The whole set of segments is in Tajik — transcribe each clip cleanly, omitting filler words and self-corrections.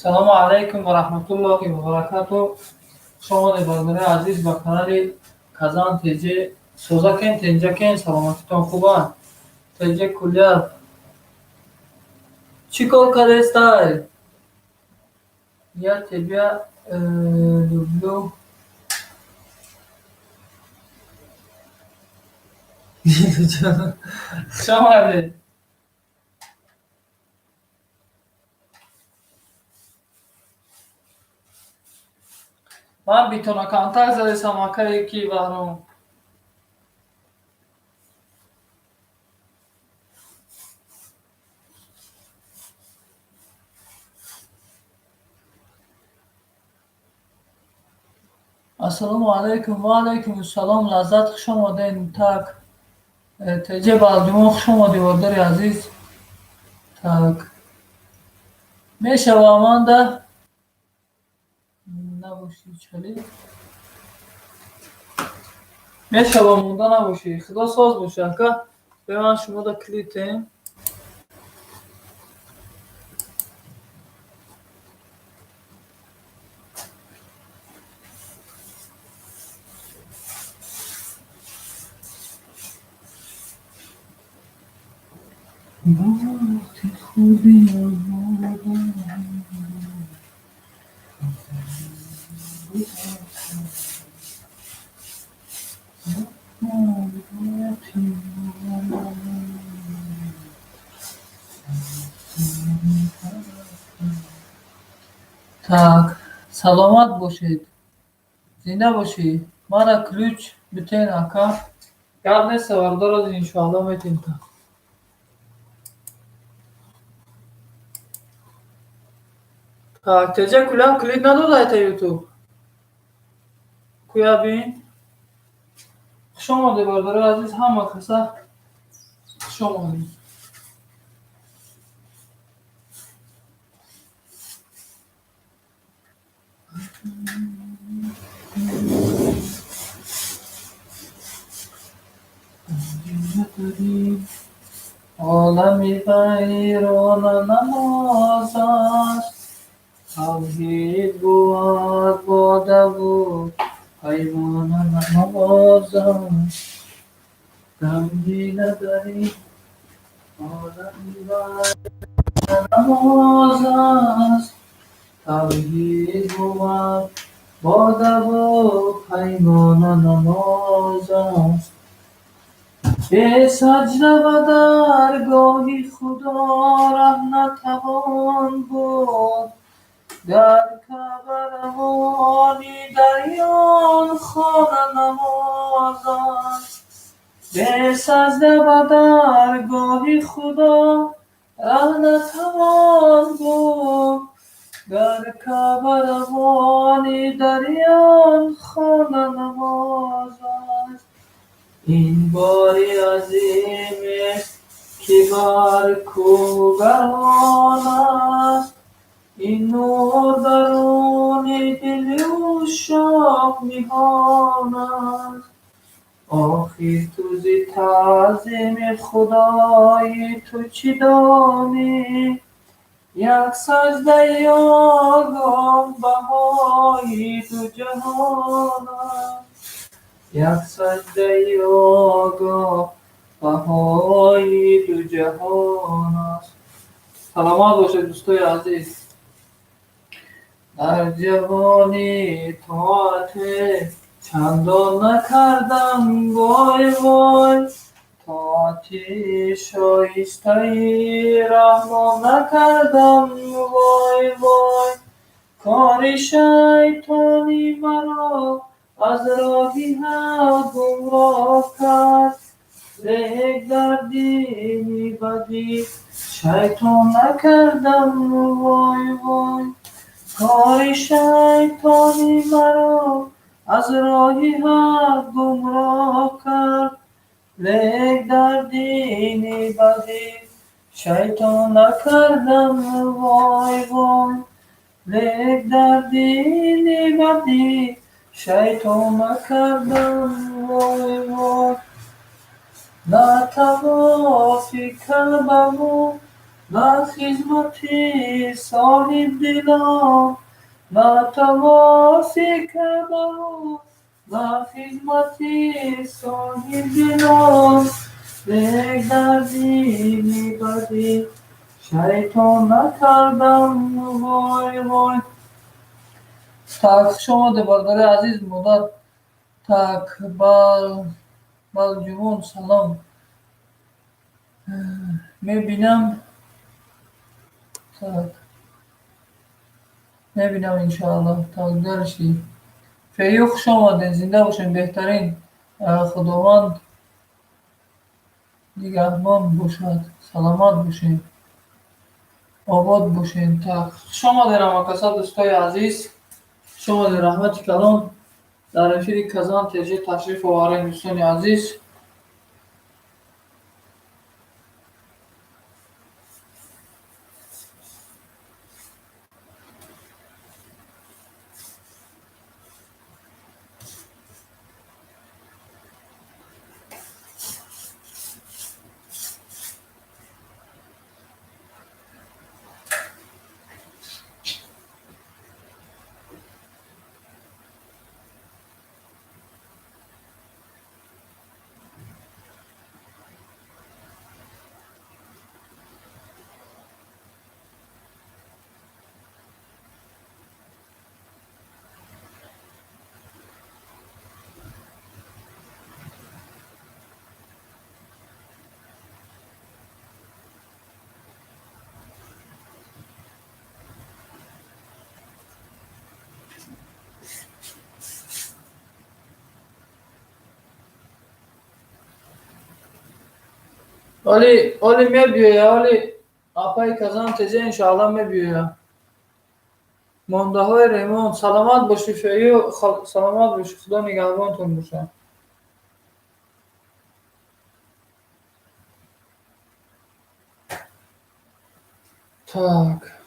Салому алайкум ва раҳматуллоҳи ва баракату. Хуш омадед, бародарои азиз, ба канали Казан ТЖ. Созакен, тенҷакен, саломатитон хубанд? ТЖ Куляб. Чӣ кор кардестай? Я тебя люблю. Хуш омадед. Ман битона контакт задесам, акае ки Баҳром. Ассалому алайкум, ва алайкум ассалом, Лаззат, хуш омадед. Так. ТЖ Балдимон, хуш омадӣ, бародари азиз. Так. Мешава манда набошӣ чалӣ? Мешава монда набошӣ. Худо соз боша, ака. Бе ман шумода клитем. Вақти худи Так, саломат бошед. Зинда бошӣ. Мара ключ битен, ака. Гап нест, бародар, иншоалло метем та. Так, ТЖ Куляб клит надода Ютуб? Куя бин. Хуш омадед, бародарои азиз, ҳама каса хуш омадед. Олами вайрона намоз аст, тавҳид бувад бодаву паймона намоз аст. Ганҷина дар ин олами вайрона намоз аст, тавҳид бувад бодаву паймона намоз аст. Бесаҷда ба даргоҳи Худо раҳ натавон бурд, дар Каъба равонӣ дарён хона намоз аст. Бесаҷда ба даргоҳи Худо раҳ натавон бурд, дар Каъба равонӣ дарён хона намоз аст. Ин бори азимест, ки бар кӯҳ гарон аст, ин нур даруни дили ушшоқ ниҳон аст. Охир ту зи таъзими Худои ту чӣ донӣ? Як саҷдаи огоҳ баҳои ду ҷаҳон аст. Як саҷдаи огоҳ баҳои ду ҷаҳон аст. Саломат бошед, дӯстои азиз. Дар ҷавонӣ тоате чандон накардам, вой вой, тоати шоистаи Раҳмон накардам, вой вой. Кори шайтонӣ маро аз роҳи ҳақ гумроҳ кард, лек дар дини бадӣ шайтон накардам, вой вой. Кори шайтонӣ маро аз роҳи ҳақ гумроҳ кард, лек дар дини бадӣ шайтон накардам, вой вой. Лек дар дили бадӣ шайтон накардам, вой, вой. На тавофи Каъбаву на хизмати соҳибдилон, на тавофи Каъбаву на хизмати соҳибдилон. Лек дар дили бадӣ шайтон накардам, вой, вой. Так, хуш омадед, бародари азиз, модар. Так, Балҷувон, салом. Мебинам, так, мебинам, иншоаллоҳ. Так, дальше. Фею, хуш омадед, зинда бошед, беҳтарин. Худованд нигаҳбон бошад, саломат бошед, обод бошед. Так, хуш омадед, ҳамакаса, дӯстои азиз, хуш омадед, раҳмати калон. Дар эфири Казан ТЖ ташриф оваред, дӯстони азиз. Оли мебиёя, оли апаи Казан ТЖ, иншоалло, мебиёя. Мондаҳои Ремон, саломат бошӣ, Фею, саломат бошӣ, Худо нигаҳбонтон бошад. Так.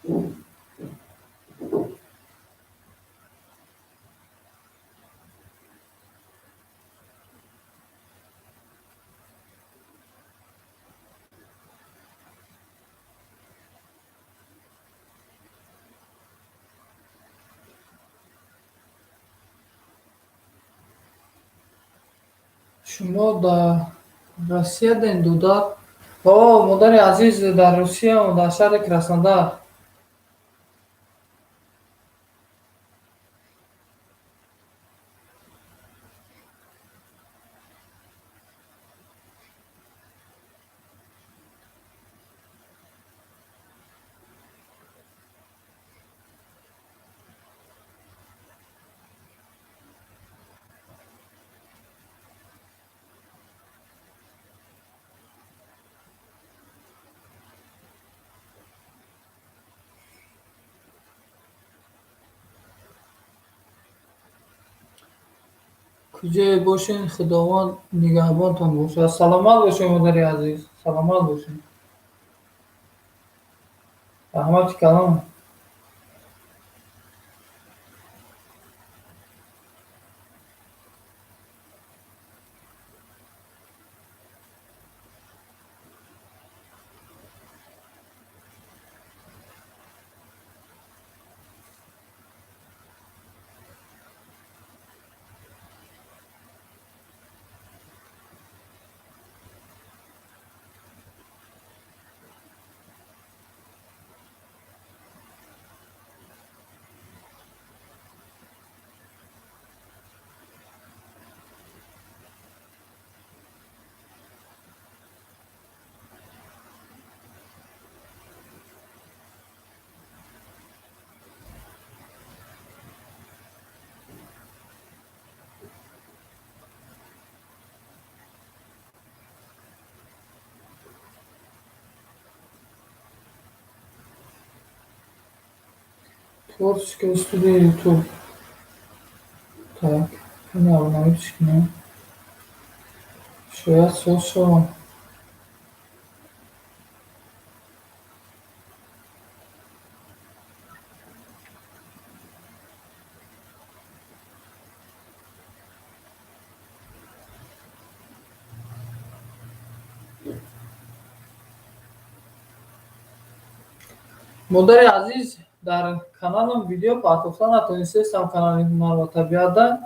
Шумо дар Россия ден, дудар? О, модари азиз, дар Русия, дар шаҳри Краснодар. Куҷое бошен, Худованд нигаҳбонтон бошад. Саломат бошед, модари азиз, саломат бошед. Раҳмати калон. Творческая студия YouTube. Так, кани обновить кунем. Шояд соз шавам. Модари азиз, дар каналам видео партофта натонистестам, канали ҳунар ва табиатда.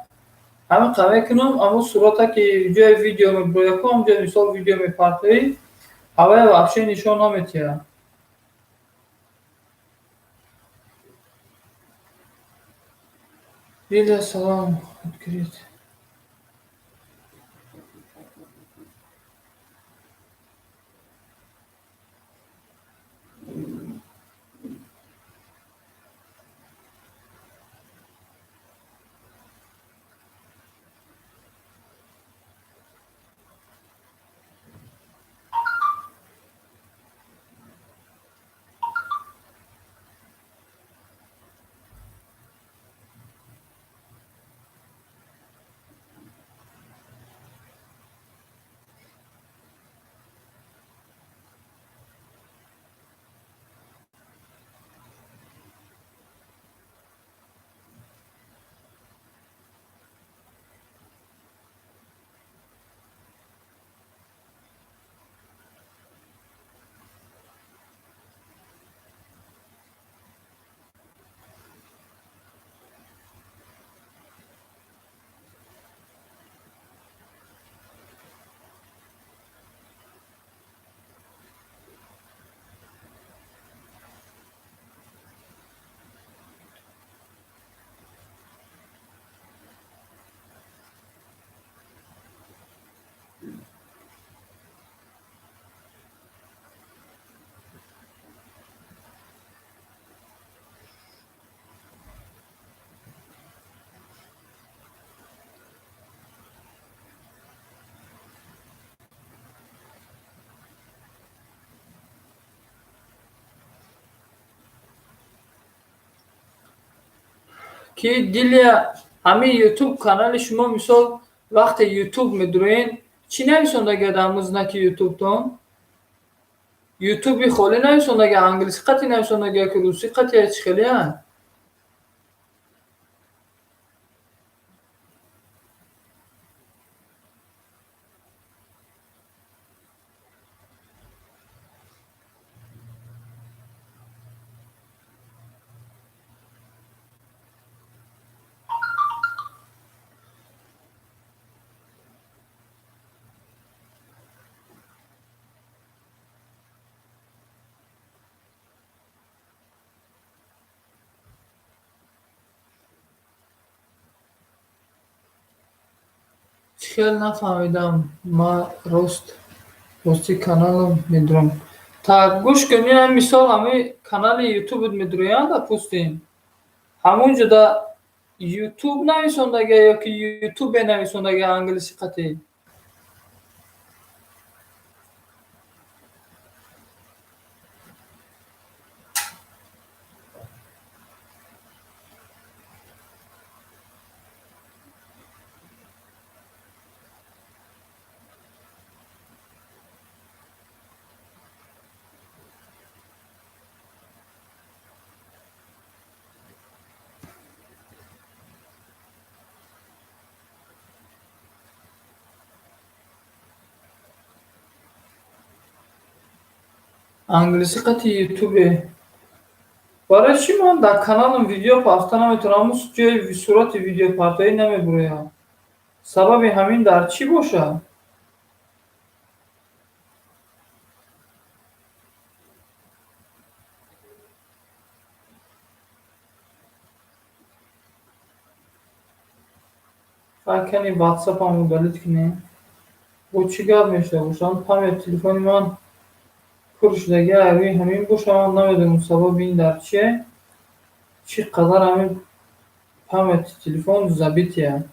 Ҳамин қа мекунам, аммо сурата ки ҷои видео меброяку, ҳамҷо мисол видео мепартоӣ, ҳавая вообще нишон наметиҳад. Лилия, салом, открыть. Ки Дилия, ҳамин Ютуб канали шумо, мисол, вақте Ютуб медуроен, чӣ нависондагиад ҳамун знаки Ютубтон? Ютуби холӣ нависондаги, англисӣ қатъи нависондаги ёки русӣ қатъи чӣ хелия? Чӣ хел нафаҳмидам, ма рости каналам медурам. Так, гӯш кун, ин мисол ҳами канали ютубат медуроянд, допустим. Ҳамун ҷода ютуб нависондага ёки ютубе нависондага англисӣ қатъи? Англисӣ қатъи ютубе. Барои чӣ ман дар каналам видео пафта наметавонам? Ҳамун ҷои сурати видеопартоӣ намебурояд. Сабаби ҳамин дар чӣ бошад? Хай, кани ватсапам удалить кунем. Бо чӣ гап мешуда бошад? Память телефони ман пур шудаги, рӯи ҳамин бошад, ман намедонам сабаби ин дар чие. Чӣ қадар ҳамин памяти телефон забитая.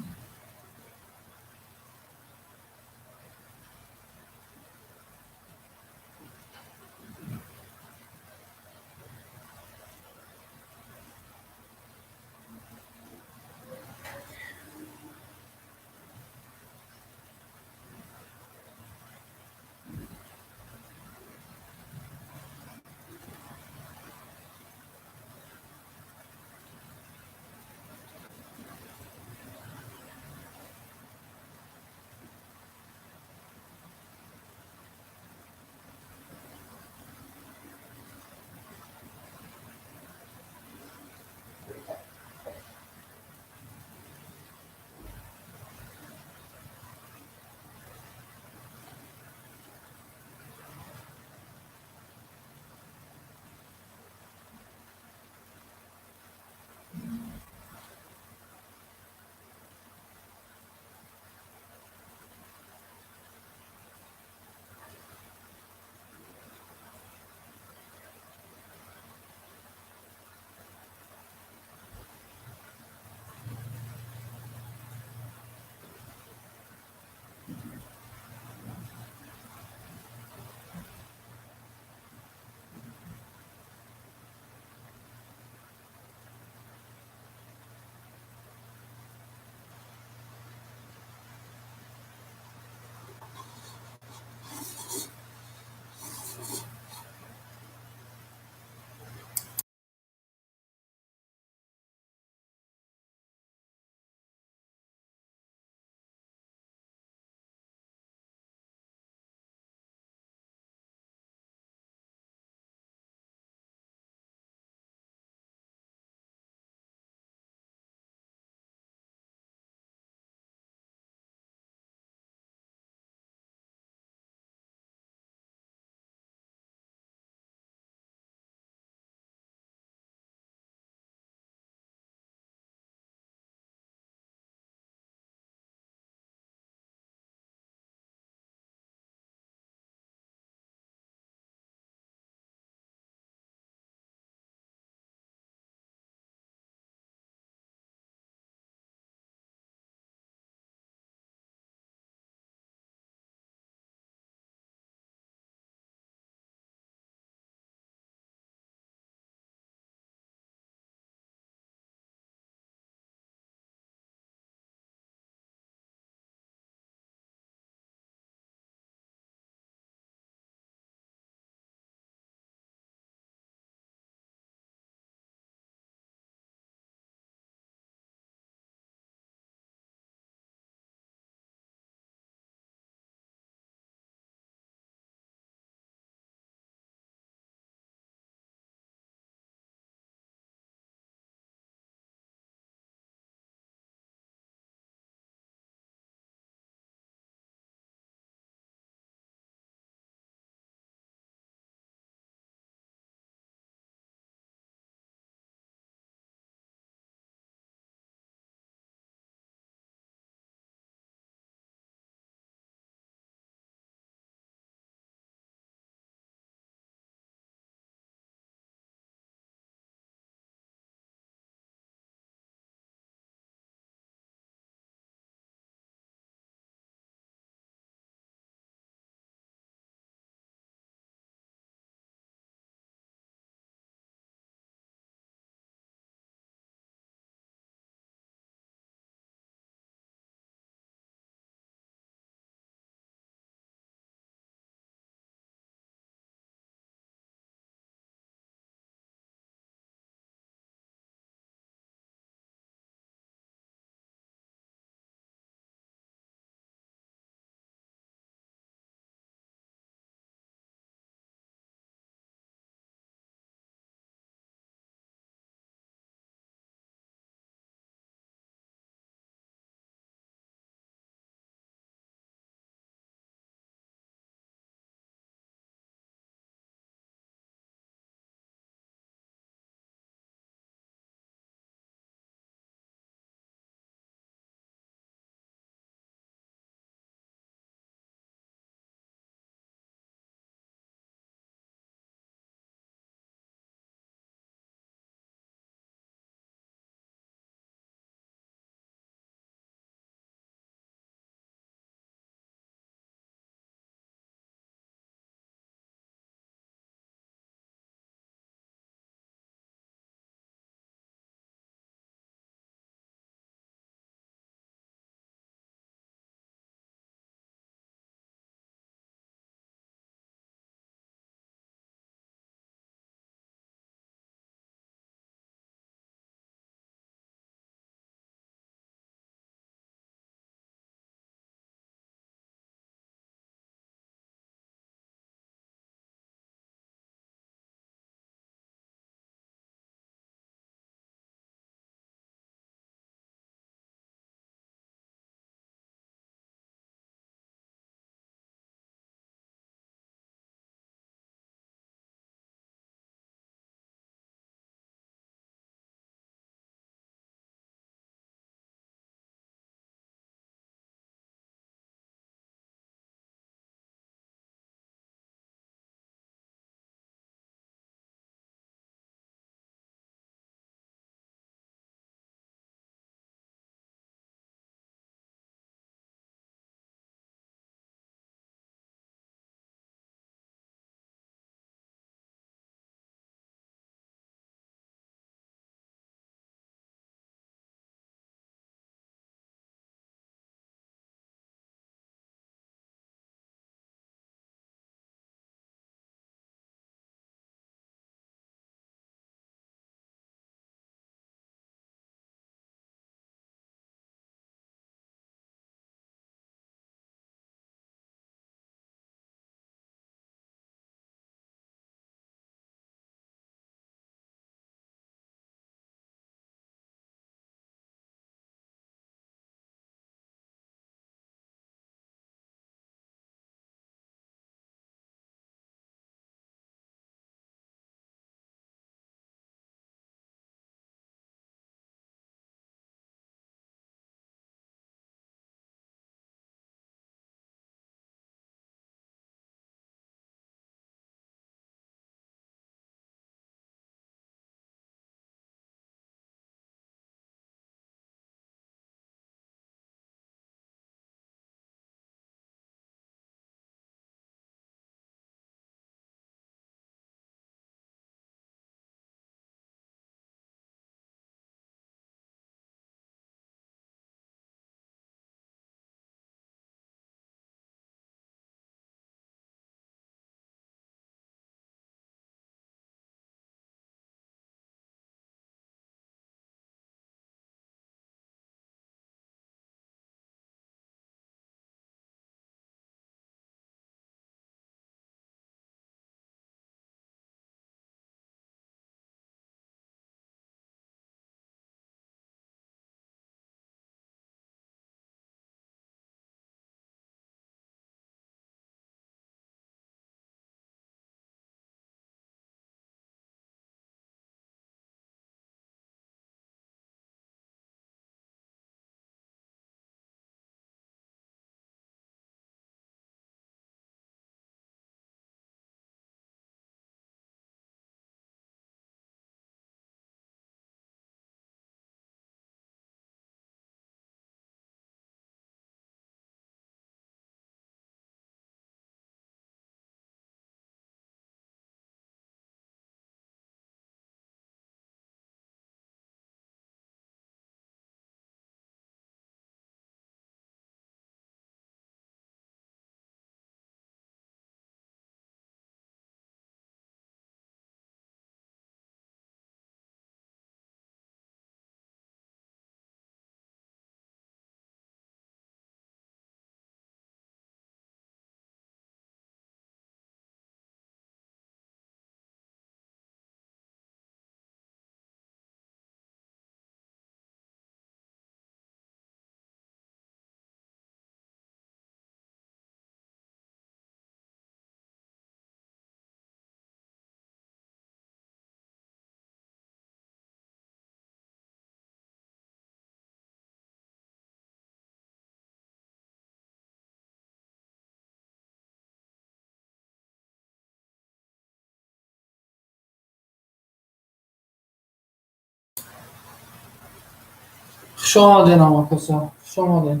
Хуш омаден, ҳамакаса, хуш омаден.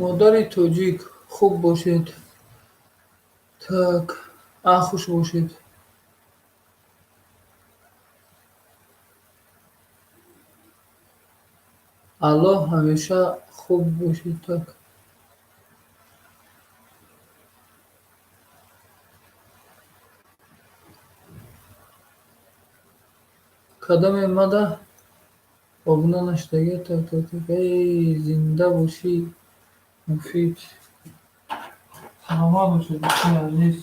Модари тоҷик, хуб бошед. Так, а хуш бошед. Аллоҳ ҳамеша хуб бошед. Так. Кадоме мада обуна нашудагӣ? Так, так, так. Эй, зинда бошӣ, Муфид. Саломат бошед, дӯстони азиз.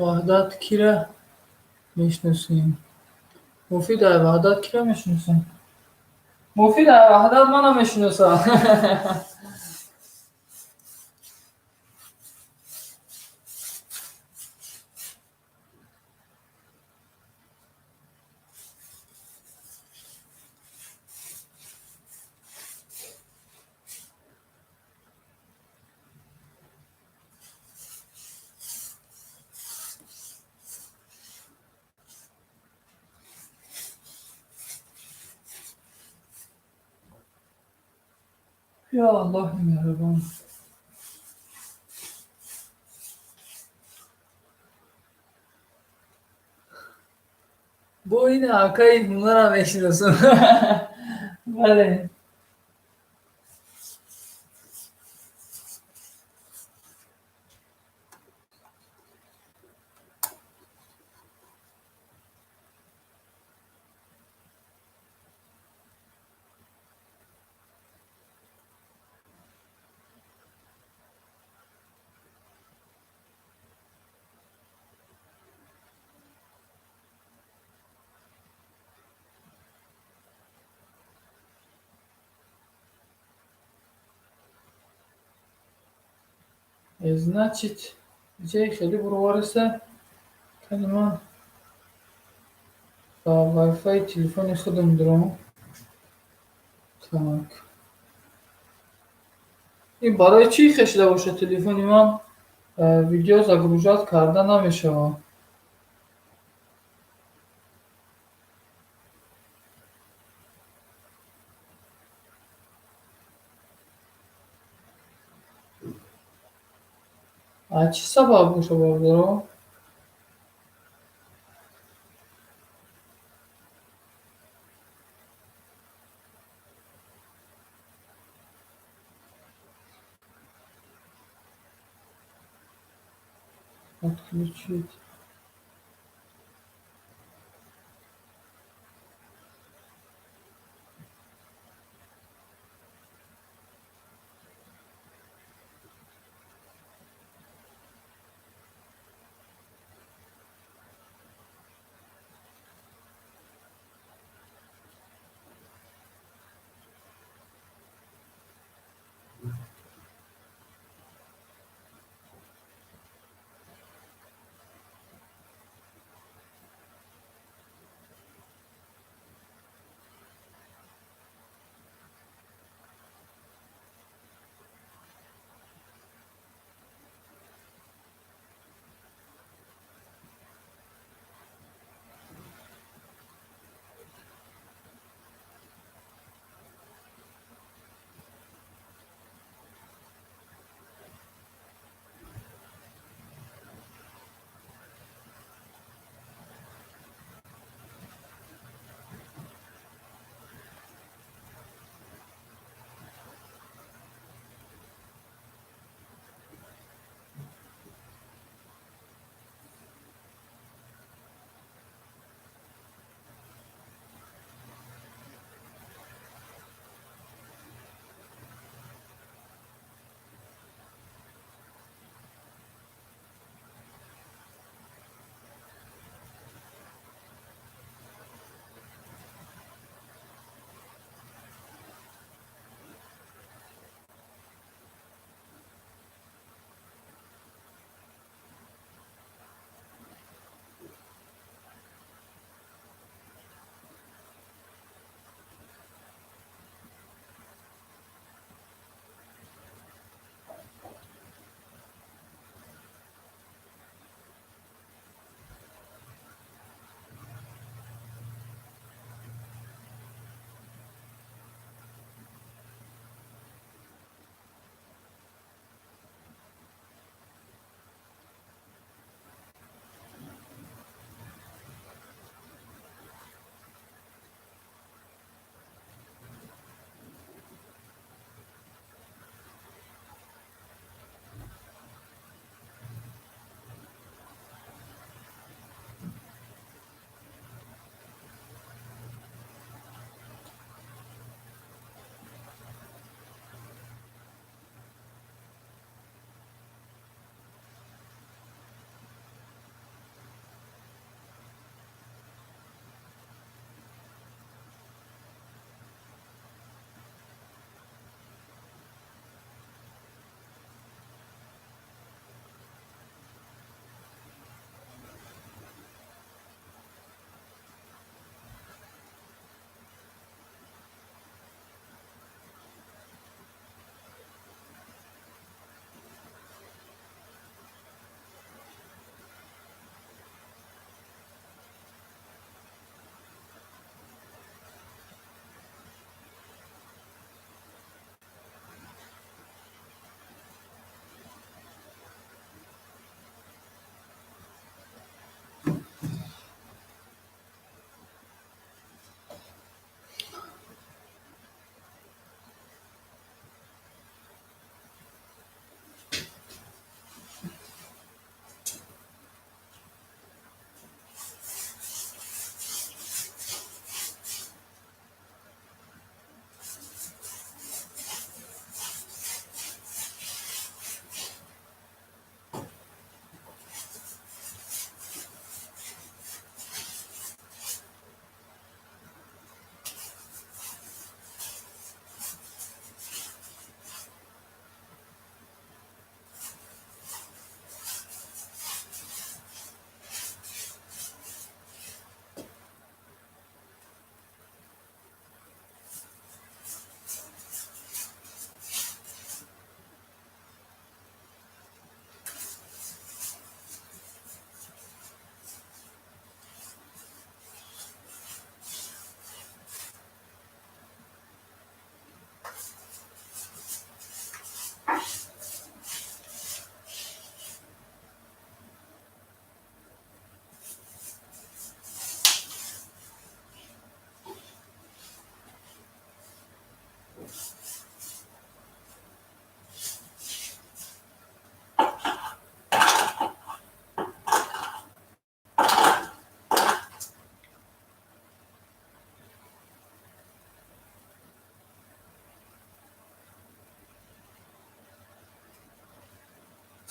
Ваҳдат кира мешиносем? Муфид, ай Ваҳдат кира мешиносем? Муфид, ай Ваҳдат мана мешиносад. Ё Аллоҳи меҳрубон. Бо ин акаи ҳунарам мешиносам. Бале. Значит, ҷаи хеле буровариста, кани ман ба вайфайи телефони худам дурам. Так. Ин барои чӣ хешида бошад телефони ман видео загружать карда намешавад? А чӣ сабаб боша, бародаро? Подключить.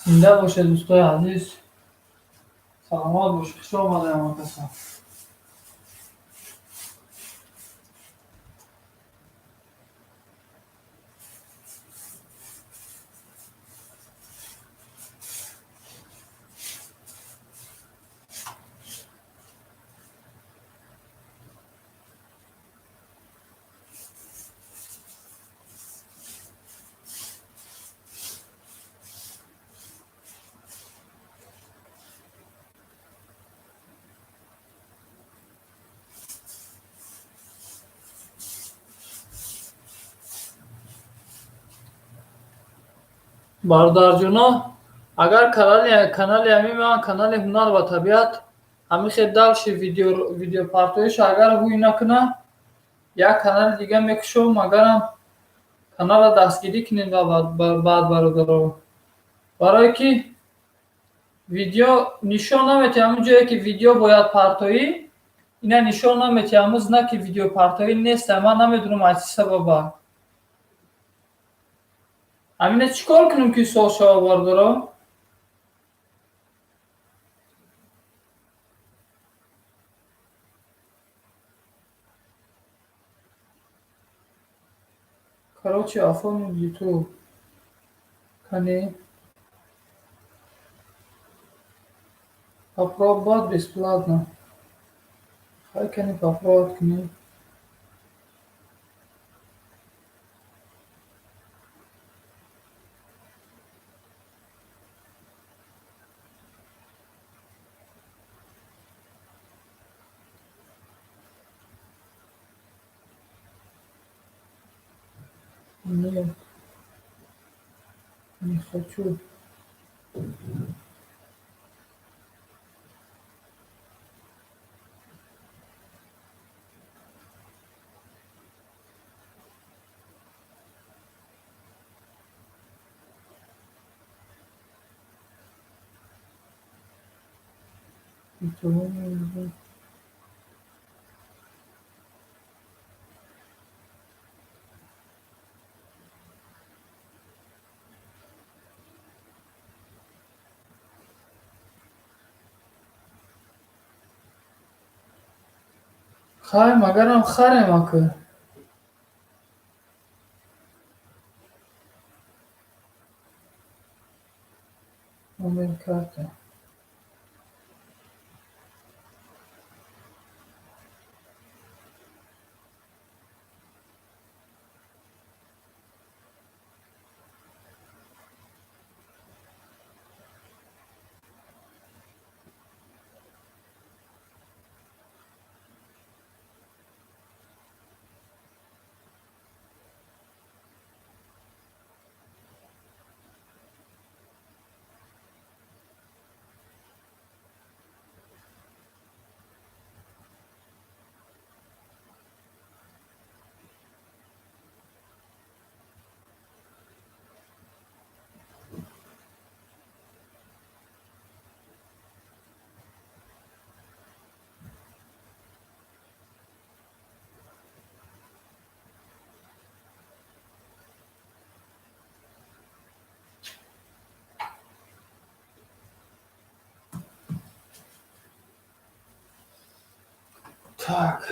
Зинда бошед, дӯстои азиз, саломат бошед, хуш омадед ҳамакаса. Бародарҷоно, агар канали ҳамин ман, канали «Ҳунар ва табиат», ҳамин хел дальше видеопартоиша агар ҳуй накуна, як канали дига мекушом. Агарам каналро дастгирӣ кунед баъд, бародаро, барое ки видео нишон наметиҳад, ҳамун ҷое ки видео бояд партоӣ, ина нишон наметиҳад, ҳамун знаки видеопартоӣ нест. Ман намедонам, аз чӣ сабаба. Ҳамина чӣ кор кунем, ки соз шава, бародаро? Короче, оформить ютуб кани, попробовать бесплатно. Хай, кани, попробовать кунем. Нет, не хочу. Ничего. Хай, магарам харем ака. Номер карта. Так.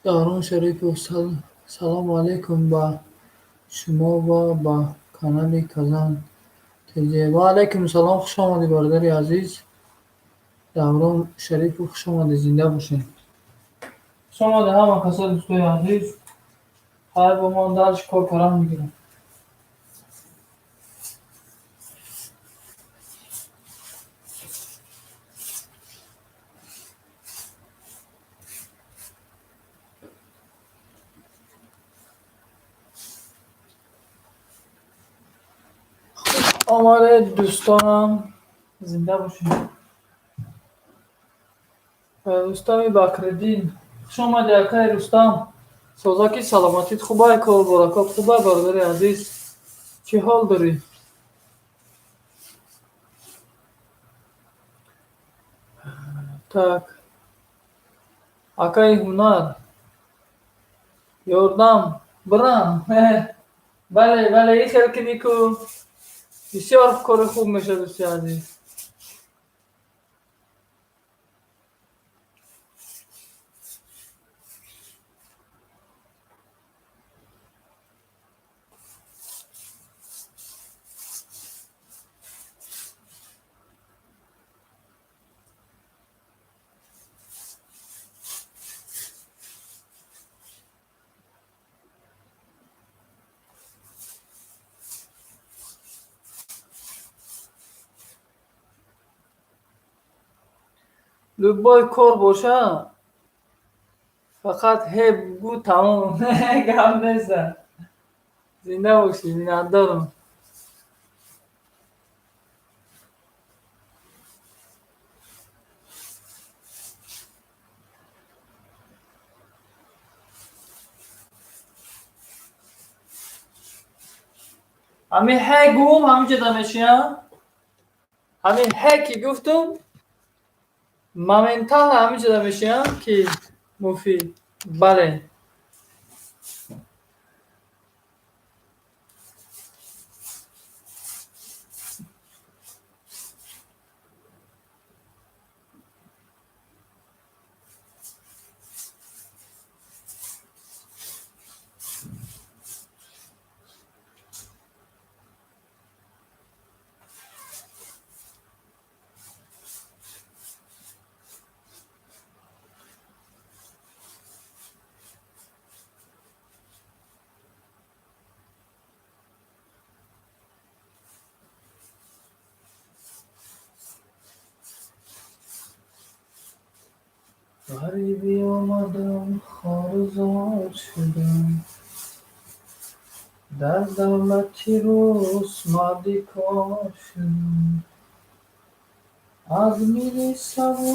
Даврон Шарипов, салому алайкум ба шумо ва ба канали Казан ТЖ. Ва алайкум салом, хуш омадӣ, бародари азиз. Даврон Шарипов, хуш омадӣ, зинда бошед. Хуш омадӣ ҳама каса, дӯстои азиз. Хайр, бо ман дальше кор кардан мегирам. Омадед, дӯстонам, зинда бошед. Рустами Бакриддин, хуш омадӣ, акаи Рустам. Созаки, саломатит хубай, кору баракот хубай, бародари азиз, чӣ ҳол дорӣ? Так, акаи Ҳунар, ёрдам бирам. Бале, бале, ин хел кунӣ ку, бисёр кори хуб мешавад, дӯсти азиз. Любой кор боша, фақат ҳе бугӯ, тамом, гап неста. Зинда бошӣ, миннатдорам. Ҳамин ҳе гум, ҳаминҷода мешиям. Ҳамин ҳе ки гуфтум, моментально ҳаминҷода мешиям, ки муфид. Бале. Ғарибӣ омадам, хорузор шудам. Дар давлати рус марди кор шудам. Аз милисаву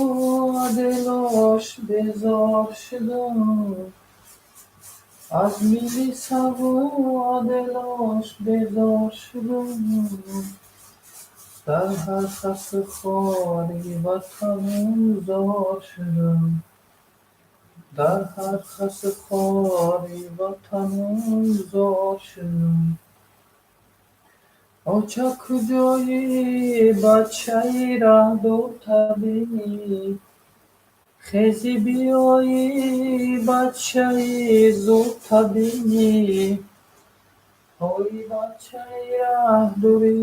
отделош безор шудам. Аз милисаву отделош безор шудам. Дар ҳар хасу хори ватанам зор шудам. Дар ҳар хасу хори ватанам зор шудам. Оча, куҷоӣ, бачаи раҳдуртабӣ? Хези биёӣ, бачаи зудтабӣ. Ҳоли бачаи раҳдурӣ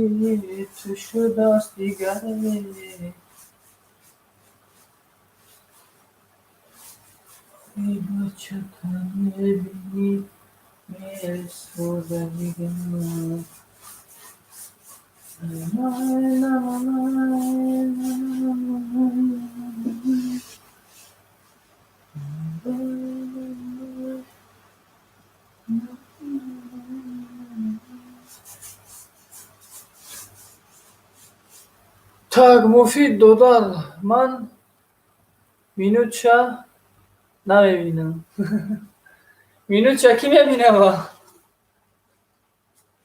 ту шудааст дигаре. Ҳои бачата мебинӣ, месӯзад ҷигар. Так, Муфид додар, ман минутша намебинам. Минутша кӣ мебинава?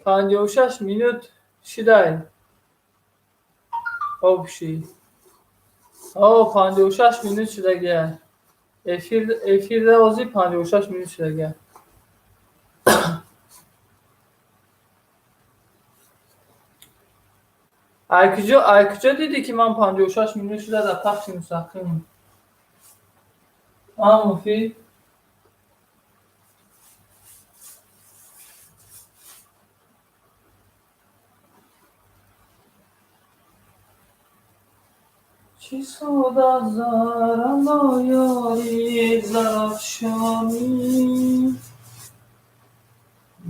56 минут шидай. Общий. О, 56 минут шудагия. Эфирда ҳозир 56 минут шудагия. Ай куҷо, ай куҷо дидӣ, ки ман 56 минут шуда дар пахши мустақимам? А, Муфид? Чӣ суд аз зар ало ёри зарафшонӣ,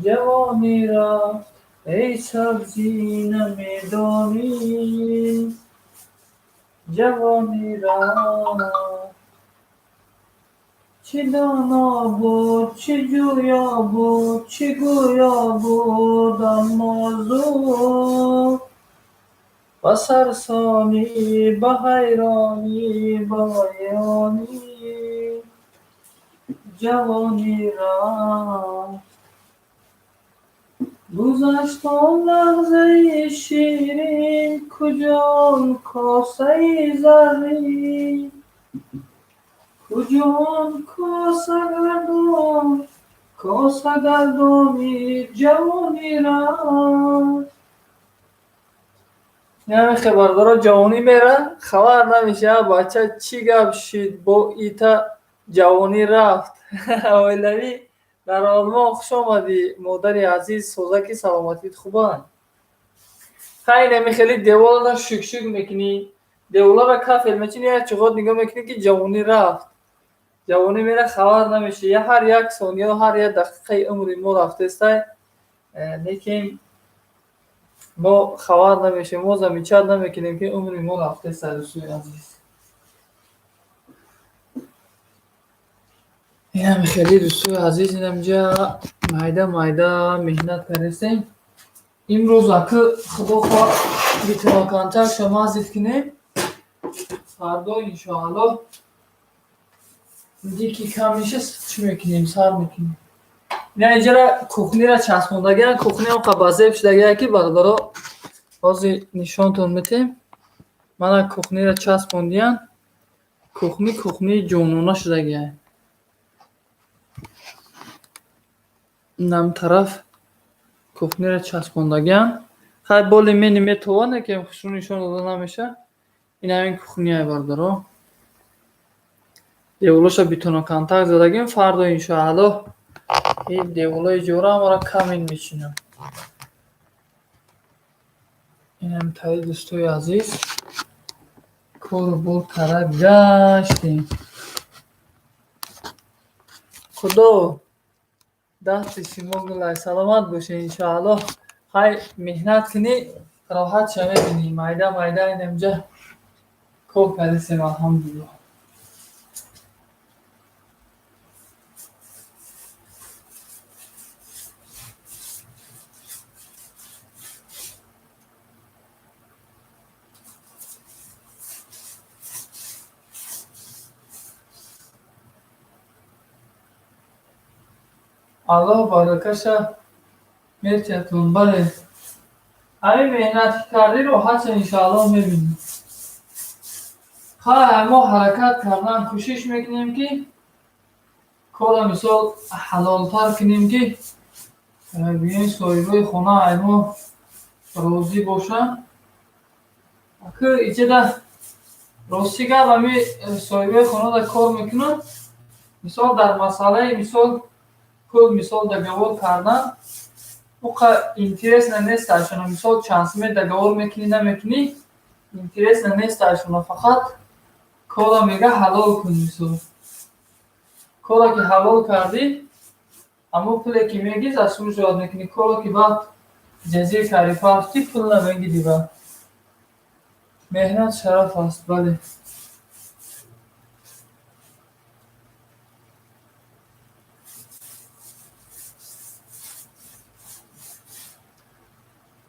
ҷавонӣ рафт, эй сабзӣ намедонӣ, ҷавонӣ рафт. Чӣ доно буд, чӣ ҷӯё буд, чӣ гӯё буд, аммо зуд ба сарсонӣ, ба ҳайронӣ, ба вайронӣ ҷавонӣ рафт. Гузашт он лаҳзаи ширин, куҷо он косаи заррин, куҷо он косагардони ҷавонӣ рафт. Инаме хабардоро ҷавонӣ мера, хабар намеша, бача чӣ гап шид, бо ита ҷавонӣ рафт. Оилавӣ дар Олмон хуш омадӣ, модари азиз, созаки саломатит хубанд. Хай инами хеле деволара шукшук мекунӣ, деволара кафел мечинӣ, як чуғот нигоҳ мекунӣ ки ҷавонӣ рафт. Ҷавонӣ мера, хабар намеша. Я ҳар як сония, ҳар як дақиқаи умри мо рафтестай, лекин мо хабар намешем, мо замечать намекунем ки умри мо рафтестай, дӯстои азиз. Инам хеле дӯстои азиз, инамҷа майда майда меҳнат кардастем. Имрӯз аки худо хоҳад бетоноконтакша мазид кунем. Фардо иншоаллоҳ дики кам меша, чӣ мекунем, сар мекунем. Ина инҷара кухнира часпондагиам, кухниам қа базеб шудагия ки бародаро ҳозир нишонтон метем. Мана кухнира часпондиян. Кухни кухнии ҷонона шудагия. Инам тараф кухнира часпондагиан. Хай боли мени метоване ки хушрӯ нишон дода намеша. Ин ҳамин кухнияи бародаро. Деволоша бетоноконтакт задагим, фардо иншоаллоҳ ин деволои ҷора ҳамаро камин мечинам. Инам тари дӯстои азиз, кору бор кара гаштем. Худо дасти шумо гулай, саломат бошед иншоаллоҳ. Хай меҳнат кунӣ, роҳат ша мебинӣ. Майда майда инамҷа кор кардастем, алҳамдулиллоҳ. Аллоҳ баракаша метиҳатон. Бале, ҳамин меҳнат ки кардӣ, роҳатша иншоаллоҳ мебинӣ. Хай мо ҳаракат кардан кӯшиш мекунем ки корро мисол ҳалолтар кунем, ки бигӯем соҳибои хона ай мо розӣ бошанд. Аки иҷода рости гап ҳами соҳибои хонада кор мекунанд, мисол дар масъалаи мисол пул мисол договор кардан уқа интересно нест ашона. Мисол чанд суме договор мекунӣ, намекунӣ, интересно нест ашона. Фақат корро мега ҳалол кун. Мисол корро ки ҳалол кардӣ, ҳамон пуле ки мегирӣ заслуживать мекунӣ. Корро ки баъд ҷазир кардӣ, партӣ, пул намегирӣ. Баъд меҳнат шараф аст, бале.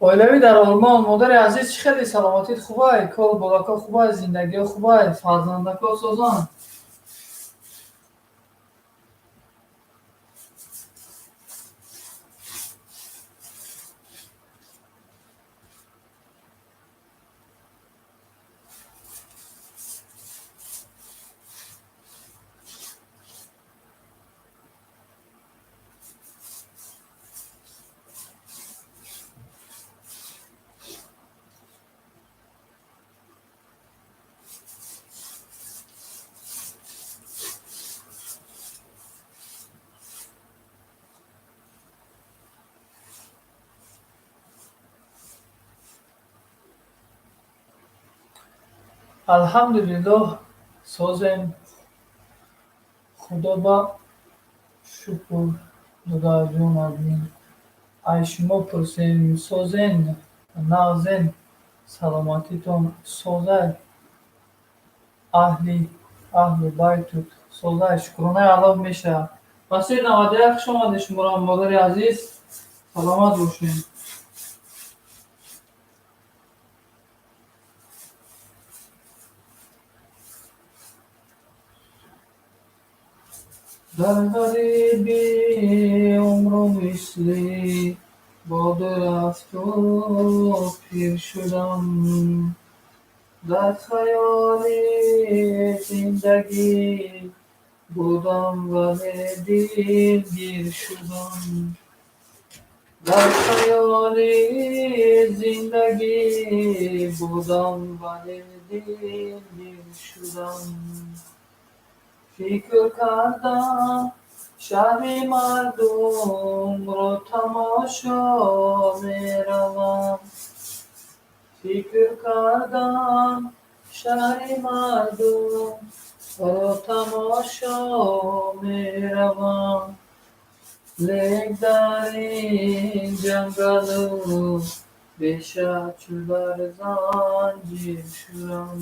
Оилавӣ дар Олмон, модари азиз, чӣ хеле саломатит хубай, кору борако хубай, зиндагиҳо хубай, фарзандако созанд. Алҳамдулиллоҳ, созем, Худо ба шукр. Додарҷон админ, ай шумо пурсем, созен, нағзен, саломатитон созай, аҳлу байтут созай, шукронаи Аллоҳ мешавад. Масир 91, хуш омадед шуморо, модари азиз, саломат бошед. Дар ғарибӣ умру мисли бод рафту пир шудам, дар хаёли зиндагӣ будам, вале дилгир шудам. Дар хаёли зиндагӣ будам, вале дилгир шудам. Фикр кардам, шаҳри мардумро тамошо меравам. Фикр кардам, шаҳри мардумро тамошо меравам. Лек дар ин ҷангалу беша чу дар занҷир шудам.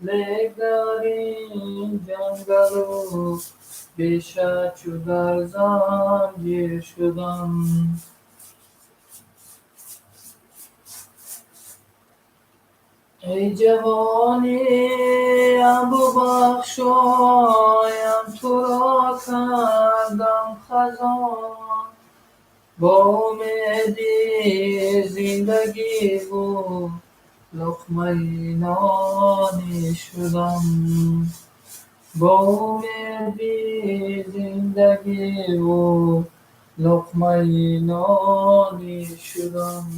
Лек дар ин ҷангалу беша чу дар занҷир шудам. Эй ҷавониам, бубахшоям, туро кардам хазон. Бо умеди зиндагиву луқмаи нонӣ шудам. Бо умеди зиндагиву луқмаи нонӣ шудам.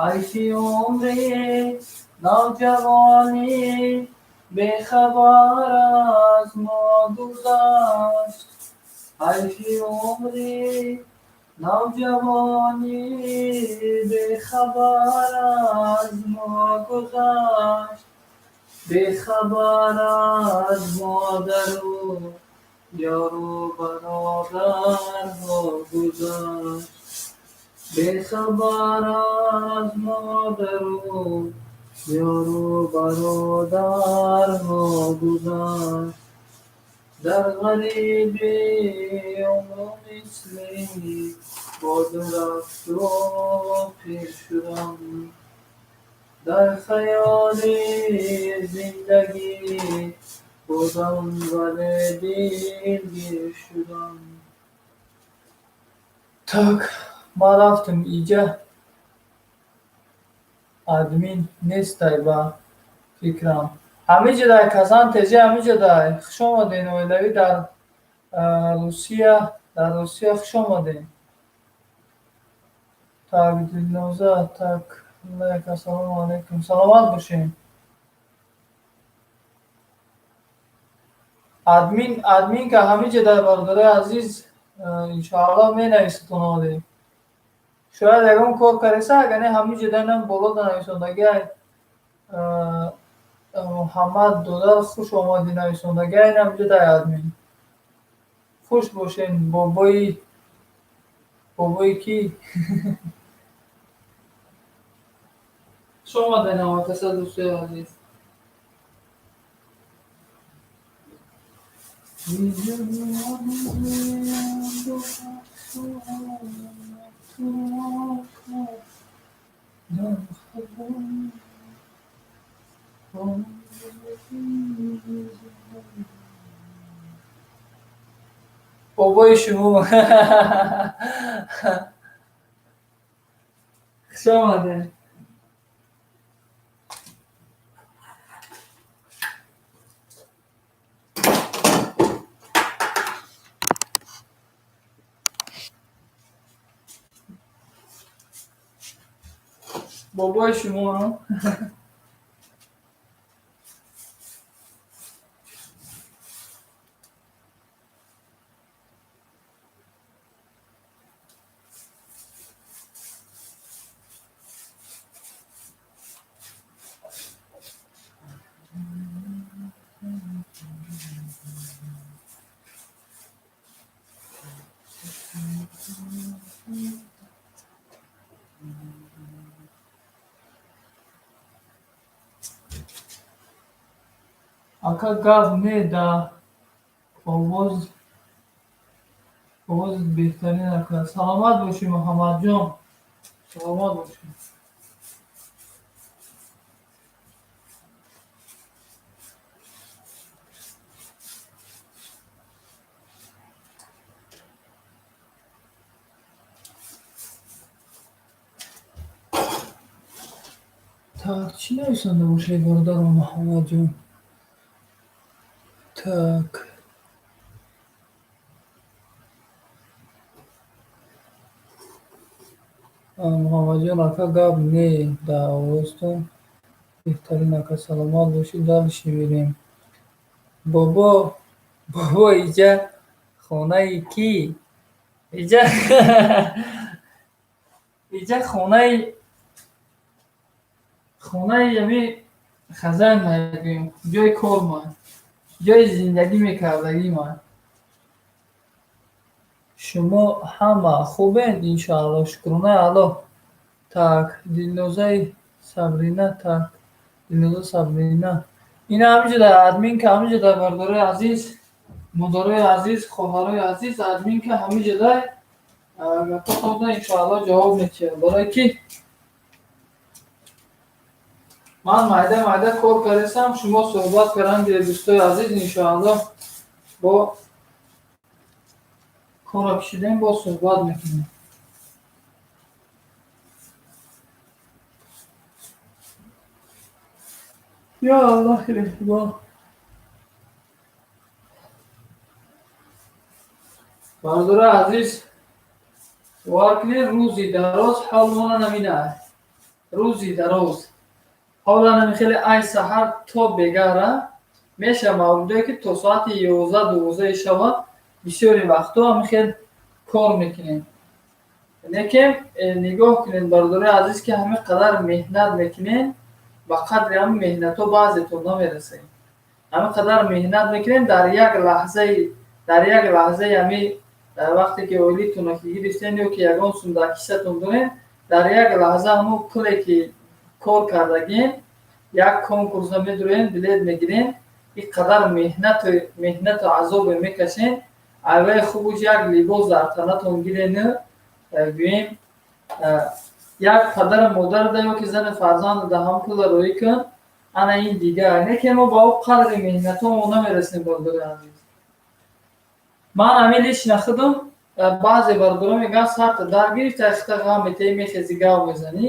Ҳайфи умри навҷавонӣ бехабар аз мо гузашт. Ҳайфи умри навҷавонӣ бехабар аз мо гузашт. Бехабар аз модару ёру бародарҳо гузашт. Бехабар аз модару ёру бародарҳо гузашт. Дар ғарибӣ умру мисли бод рафту пир шудам. Дар хаёли зиндагӣ будам, вале дилгир шудам. Так, ман рафтам иҷа, админ нестай ба фикрам. Ҳамиҷадай, Казан теже ҳамиҷадай. Хуш омаден, оилавӣ дар Русия, дар Русия хуш омаден. Так, Дилноза, так, лайк, ассалому алайкум. Саломат бошед. Админ, админка ҳамиҷадай, бародарои азиз, иншоаллоҳ менависатон оде. Шояд ягон кор кареса, агар не, ҳамиҷадай нам боло нависондагиай. Муҳаммад додар, хуш омадӣ нависондагиай, ҳамиҷадай админ. Хуш бошед, бобои бобои кӣ? Хуш омадед, ҳамакаса, дӯстои азиз. Бобои шумо. Хуш омадед. Бобои шумо. Ака, гап не, да овоз овозит беҳтарин, ака. Саломат бошӣ, Муҳаммадҷон, саломат бошӣ. Так, чӣ нависанда бошед, бародаро, Муҳаммадҷон? Так. Муҳаммадҷон, ака, гап не, да овозтон беҳтарин, ака, саломат бошӣ. Дальше мерем. Бобо, бобо, иҷа хонаи кӣ? Иҷа хонаи ами хазайн мегӯем, ҷои кор ма, ҷои зиндагӣ мекардагӣ ма. Шумо ҳама хубен, иншоалло, шукронаи Аллоҳ. Так, Дилнозаи Сабрина, так, Дилноза Сабрина. Ина ҳамиҷода админка, ҳамиҷода, бародарои азиз, модарои азиз, хоҳарои азиз, админка ҳамиҷода гапҳотонро иншоалло ҷавоб медиҳад. Барое ки ман майда майда кор кардастам, шумо суҳбат кардан гиред, дӯстои азиз, иншоалло, бо корро кашидем, боз суҳбат мекунем. Ё Аллоҳи меҳрубон. Бародарои азиз, бовар кунед, рӯзи дароз ҳолмона наминад. Рӯзи дароз. Ҳола нами хеле ай саҳар то бегара меша мавридое ки то соати 11-12 шава бисёри вақтҳо ҳами хел кор мекунем. Лекин нигоҳ кунед, бародарои азиз, ки ҳами қадар меҳнат мекунем, ба қадри ҳами меҳнатҳо баъзетон намерасем. Ҳами қадар меҳнат мекунем, дар як лаҳзаи ҳами вақте ки ойлитонро ки гирифтем ё ки ягон сум дар кисатон дорем, дар як лаҳза ҳамон пуле ки кор кардагем, як конкурсда медуроем, билет мегирем, ин қадар меҳнату азобе мекашем, айваи хубуш як либос дар танатон гирену гӯем як падару модарда ё ки зану фарзанда ҳам пула роӣ кун, ана ин дигар. Не ки мо ба ӯ қадри меҳнатҳомо намерасем, бародари азиз. Ман ҳамин лично худам, баъзе бародарон мегӯянд, сарта дар гирифта, хита ғам метаҳӣ, мехези, гав мезанӣ.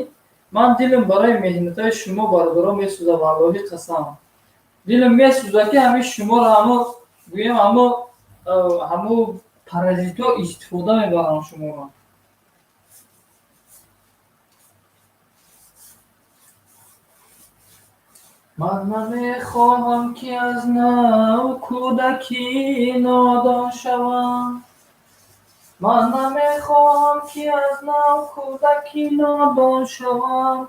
Ман дилам барои меҳнатҳои шумо, бародарон, месӯзад, валлоҳи қасам. Дилам месӯзад, ки ҳамин шуморо ҳамо гӯем ҳамо паразитҳо истифода мебаранд шуморо. Ман намехоҳам, ки аз нав кӯдаки нодон шавам. Ман намехоҳам, ки аз нав кӯдаки нодон шавам.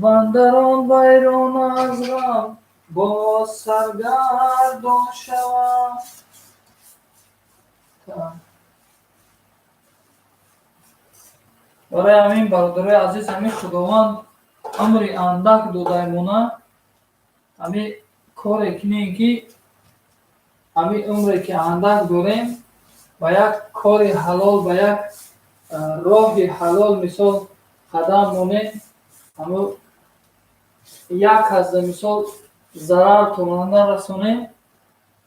Вандар он вайрона аз ғам боз саргардон шавам. Так. Барои ҳамин, бародарои азиз, ҳамин Худованд умри андак додаймона, ҳамин коре кунем, ки ҳамин умре ки андак дорем, ба як кори ҳалол, ба як роҳи ҳалол, мисол, қадам монем, ҳамо як касда, мисол, зарартонро нарасонем,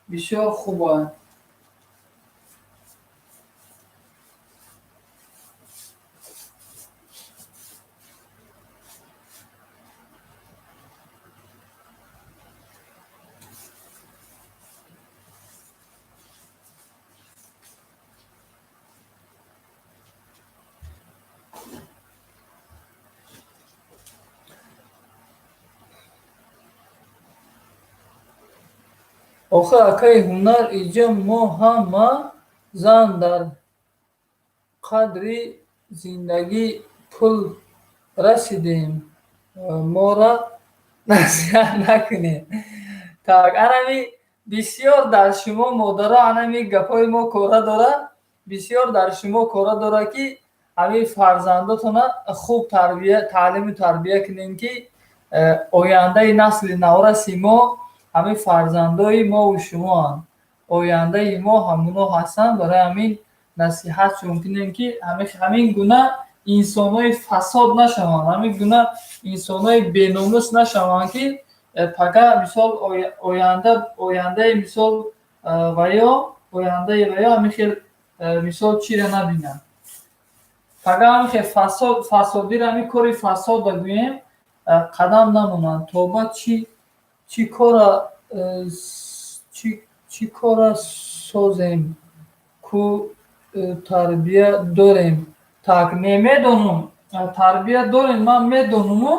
бисёр хуб аст. Охир, акаи ҳунар, иҷо мо ҳама зан дар қадри зиндагӣ пул расидем, мора насиҳат накунед. Так, анами бисёр дар шумо модаро анами гапҳои мо кора дорад. Бисёр дар шумо кора дорад, ки ҳамин фарзандотона хуб тарбия, таълиму тарбия кунем, ки ояндаи насли навраси мо ҳамин фарзандои мову шумоанд, ояндаи мо ҳамуно ҳастанд. Барои ҳамин насиҳатшон кунем, ки ҳамин гуна инсонҳои фасод нашаванд, ҳамин гуна инсонҳои беномус нашаванд, ки пага мисол оянда, ояндаи мисол ва ё ояндаи ва ё ҳамин хел мисол чиро набинанд. Пага ҳамин хел фасод, фасодиро, ҳамин кори фасода гӯем, қадам намонанд. Тоба, чӣ кора, чӣ кора созем ку, тарбия дорем? Так, не, медонам, тарбия дорем, ман медонаму,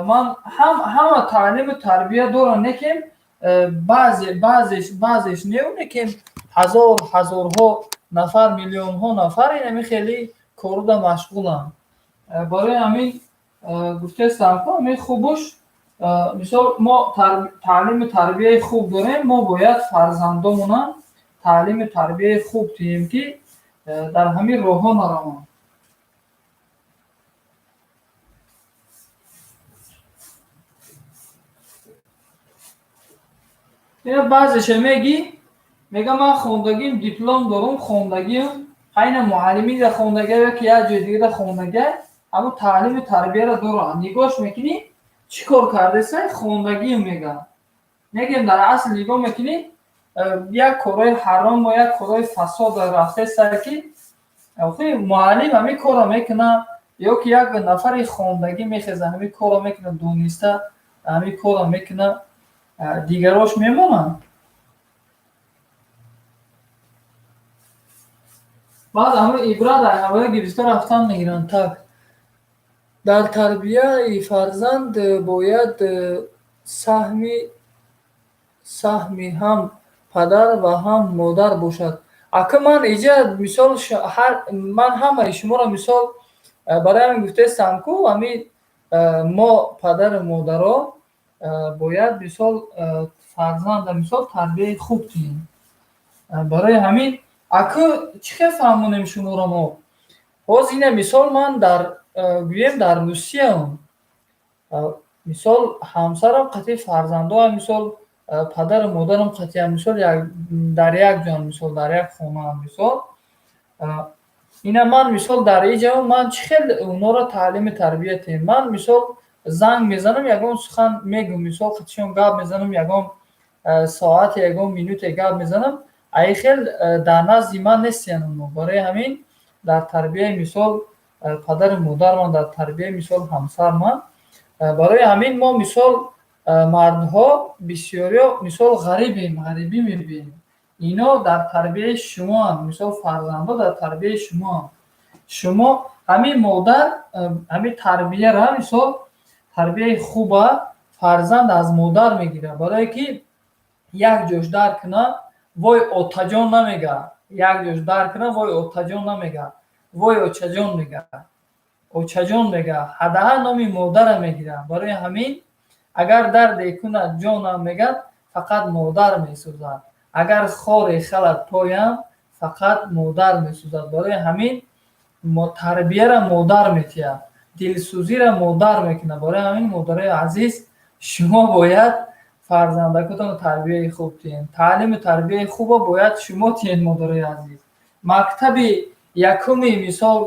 ман ҳама таълиму тарбия дорам, лекин баъзе баъзеш неу, лекин ҳазор ҳазорҳо нафар, миллионҳо нафар инами хеле коруда машғуланд. Барои ҳамин гуфтаистам, ку ҳамин хубуш, мисол, мо таълиму тарбияи хуб дорем, мо бояд фарзандомонам таълиму тарбияи хуб диҳем, ки дар ҳамин роҳҳо нараванд. Ина баъзеша мегӣ, мега: «Ман хондагим, диплом дорам, хондагиам». Хайна муаллимида хондага ё ки як ҷои дигара хондага, ҳамун таълиму тарбияро дорад. Нигоҳш мекунӣ, чӣ кор кардесай? «Хондагиам», мега. Мегем, дар асл нигоҳ мекунӣ, як корҳои ҳарому як корҳои фасод рафтесай, ки охи муаллим ҳамин корро мекунад ё ки як нафари хондагӣ мехеза, ҳамин корро мекунад, дониста ҳамин корро мекунад, дигарош мемонанд. Баъд ҳамин ибрат ҳавоя гирифта рафтан мегиранд. Так, дар тарбияи фарзанд бояд саҳми ҳам падар ва ҳам модар бошад. Ака, ман иҷа мисол ман ҳамаи шуморо мисол барои ҳамин гуфтаистам, ку ҳамин мо падару модаро бояд мисол фарзанда мисол тарбияи хуб диҳем. Барои ҳамин, аку, чӣ хел фаҳмонем шуморо мо ҳоз? Ина мисол, ман дар, гӯем, дар Русияам, мисол, ҳамсарам қатъи фарзандоам, мисол, падару модарам қатъиам, мисол, дар як ҷоам, мисол, дар як хонаам. Мисол, ина ман мисол дар иҷаам, ман чӣ хел онҳоро таълиму тарбия диҳем? Ман мисол занг мезанам, ягон сухан мегӯм, мисол, қатишон гап мезанам, ягон соате, ягон минуте гап мезанам. Аи хел дар назди ман нестиянд онҳо. Барои ҳамин дар тарбияи мисол падару модарман, дар тарбияи мисол ҳамсарман. Барои ҳамин мо мисол мардҳо бисёриё мисол ғарибем, ғарибӣ мебинем. Ино дар тарбияи шумоанд, мисол, фарзандҳо дар тарбияи шумоанд. Шумо ҳамин модар ҳамин тарбияра, мисол, тарбияи хуба фарзанд аз модар мегирад. Барое ки як ҷош дард кунад, «вой, отаҷон» намега. Як ҷош дард кунад, «вой, отаҷон» намега, «вой, очаҷон» мега, очаҷон мега, ҳадаҳа номи модара мегирад. Барои ҳамин агар дарде кунад ҷонам, мегӯяд, фақат модар месӯзад, агар хоре халад поям, фақат модар месӯзад. Барои ҳамин тарбияра модар метиҳад, дилсӯзиро модар мекунад. Барои ҳамин, модарои азиз, шумо бояд фарзандакотонро тарбияи хуб диҳед. Таълиму тарбияи хубо бояд шумо диҳед, модарои азиз. Мактаби якуми мисол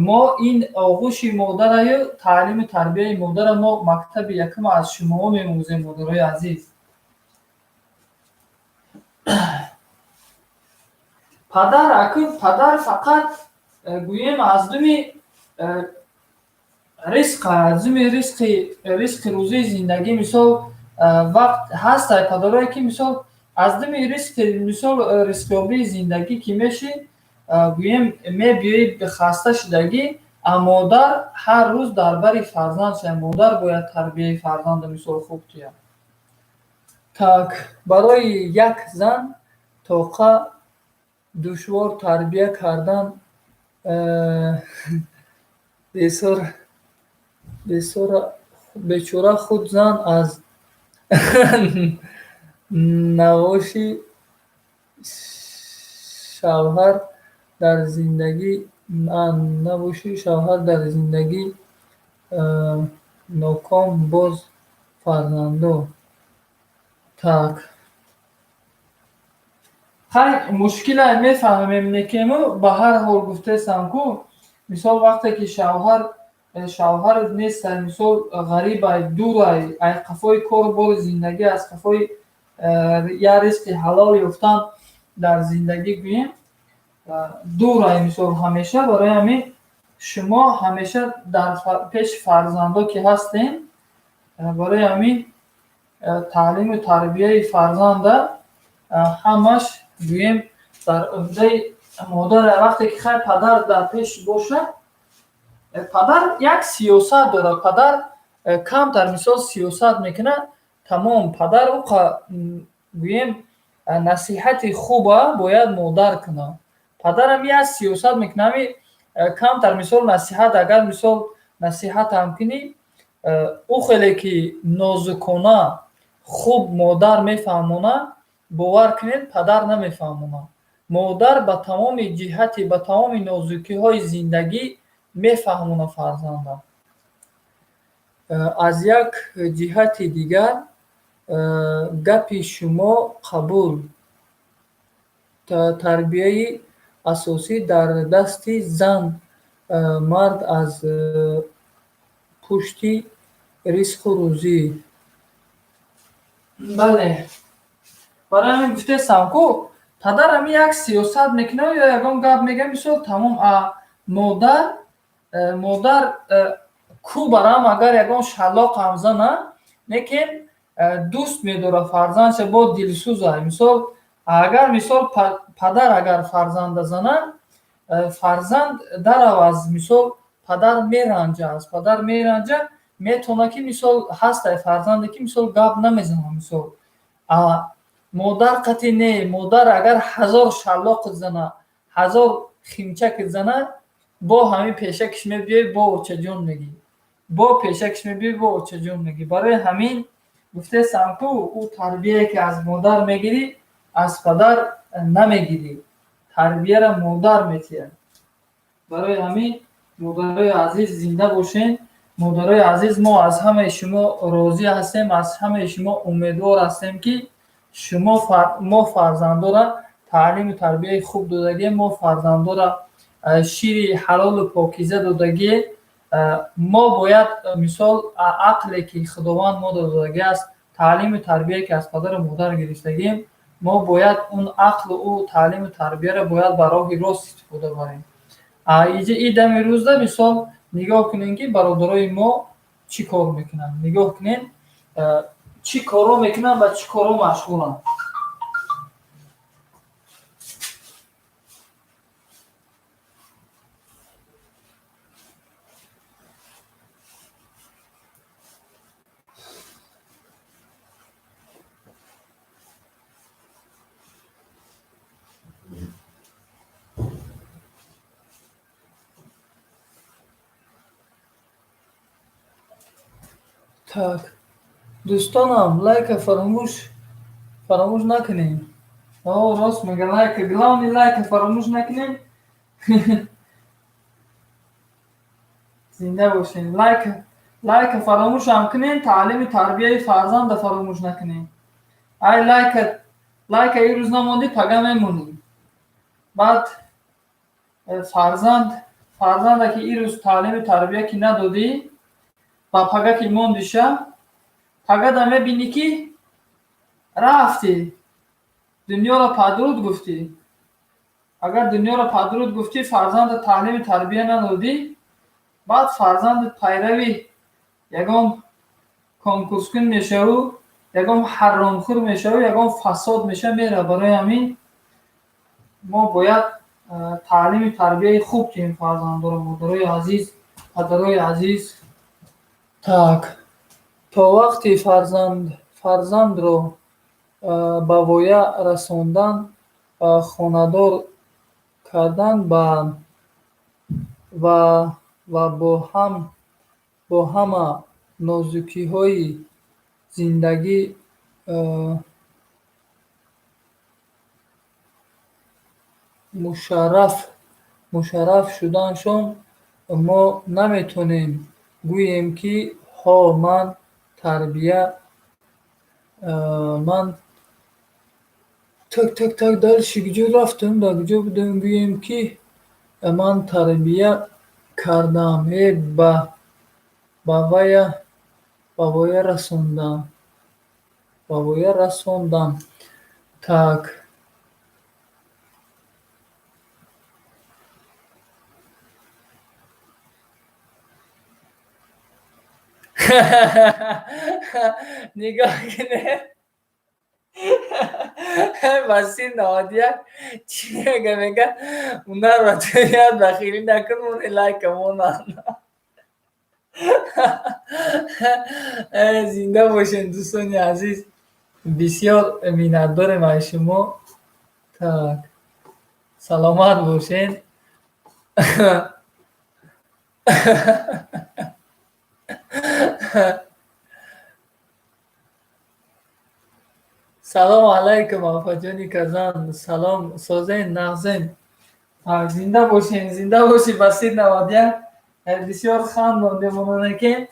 мо ин оғӯши модараю таълиму тарбияи модара. Мо мактаби якума аз шумоҳо мемӯзем, модарои азиз. Падар, акун падар фақат, гӯем, аз думи ризқ, аз думи ризқи рӯзии зиндагӣ. Мисол, вақт ҳастай падарое, ки мисол аз думи ризқи, мисол, ризқёбии зиндагӣ ки мешӣ, гӯем, мебиёи хаста шудагӣ, а модар ҳар рӯз дар бари фарзанд шавад. Модар бояд тарбияи фарзанда мисол хуб диҳад. Так, барои як зан тоқа душвор тарбия кардан. Бечора худ зан аз навоши шавҳар. Дар зиндагӣ набошӣ, шавҳар дар зиндагӣ ноком, боз фарзандо. Так. Хай, мушкилай, мефаҳмем, некему ба ҳар ҳол гуфтесам ку, мисол, вақте ки шавҳарат нестай, мисол, ғарибай, дурай, ай қафои кору бори зиндагӣ, аз қафои як ризқи ҳалол ёфтан дар зиндагӣ, гӯем, дурай, мисол, ҳамеша. Барои ҳамин шумо ҳамеша дар пеши фарзандо ки ҳастем, барои ҳамин таълиму тарбияи фарзанда ҳамаш, гӯем, дар ӯҳдаи модар. Вақте ки, хай, падар дар пеш бошад, падар як сиёсат дорад, падар камтар, мисол, сиёсат мекунад, тамом. Падар уқа, гӯем, насиҳати хуба бояд модар кунад. Падарам як сиёсат мекунад, ҳами камтар, мисол, насиҳат, агар, мисол, насиҳатам кунӣ, ӯ хеле ки нозукона хуб модар мефаҳмонад, бовар кунед, падар намефаҳмонад. Модар ба тамоми ҷиҳати, ба тамоми нозукиҳои зиндагӣ мефаҳмонад фарзанда. Аз як ҷиҳати дигар гапи шумо қабул, тарбияи асосӣ дар дасти зан, мард аз пушти ризқу рӯзӣ. Бале, барои ҳамин гуфтесам ку, падар ҳами як сиёсат мекунад ё ягон гап мегӯяд, мисол, тамом. А модар ку барам агар ягон шаллоқам зана, лекин дӯст медорад фарзандша, бо дилсӯза. Мисол, агар, мисол, падар агар фарзанда зана, фарзанд дарав аз, мисол, падар меранҷа, аз падар меранҷа. Метавонад ки, мисол, ҳастай фарзанде ки, мисол, гап намезанад, мисол. А модар қатъи не, модар агар ҳазор шаллоқат зана, ҳазор химчакат зана, бо ҳамин пешакиш мебиёй, бо очаҷон мегӣ, бо пешакиш мебиёй, бо очаҷон мегӣ. Барои ҳамин гуфтесам ку, ӯ тарбияе ки аз модар мегирӣ, аз падар намегирӣ. Тарбияро модар метиҳад. Барои ҳамин, модарои азиз, зинда бошен. Модарои азиз, мо аз ҳамаи шумо розӣ ҳастем, аз ҳамаи шумо умедвор ҳастем, ки шумо мо фарзандора таълиму тарбияи хуб додагием, мо фарзандора шири ҳалолу покиза додагие. Мо бояд, мисол, ақле ки Худованд мо додагӣ аст, таълиму тарбияе ки аз падару модар гирифтагием, мо бояд он ақлу ӯ таълиму тарбияро бояд ба роҳи рост истифода барем. И дами рӯзда, мисол, нигоҳ кунем, ки бародарои мо чӣ кор мекунанд, нигоҳ кунем, чӣ корҳо мекунанд, ба чӣ корҳо машғуланд. Так, дӯстонам, лайка фаромӯш накунем. О, рост мега, лайка, главный, лайка фаромӯш накунем. Зинда бошем. Лайка фаромӯшам кунем, таълими тарбияи фарзанда фаромӯш накунем. Ай лайка ирӯз намондӣ, пага мемонӣ. Баъд фарзанда ки ирӯз таълими тарбия ки надодӣ, ба пага ки мондиша, пагада мебинӣ, ки рафтӣ, дунёро падруд гуфтӣ. Агар дунёро падруд гуфтӣ, фарзанда таълими тарбия надодӣ, баъд фарзандат пайрави ягон конкурскун мешаву, ягон ҳаромхӯр мешаву, ягон фасод меша, мера. Барои ҳамин мо бояд таълими тарбияи хуб диҳем фарзандоро, модарои азиз, падарои азиз. Так, то вақти фарзандро ба воя расондан, хонадор кардан ва бо ҳама нозукиҳои зиндагӣ мушарраф. Мушарраф шуданашон мо наметавонем гӯем, ки ҳо, ман тарбия, ман так, так, так, дальше куҷо рафтам, дар куҷо будем, гӯем, ки ман тарбия кардам, э, ба воя расондам, ба воя расондам. Так. Нигоҳ кунед. Басир 91 чӣ мега? Мега, ҳунар ба табиат бахилӣ накун, моне лайка монанд. Зинда бошед, дӯстони азиз, бисёр миннатдорем аз шумо. Так, саломат бошед. Салому алайкум, афаҷони Казан, салом, созен, нағзен, зинда бошен. Зинда бошӣ, Басир 91. Бисёр хандондем ононе,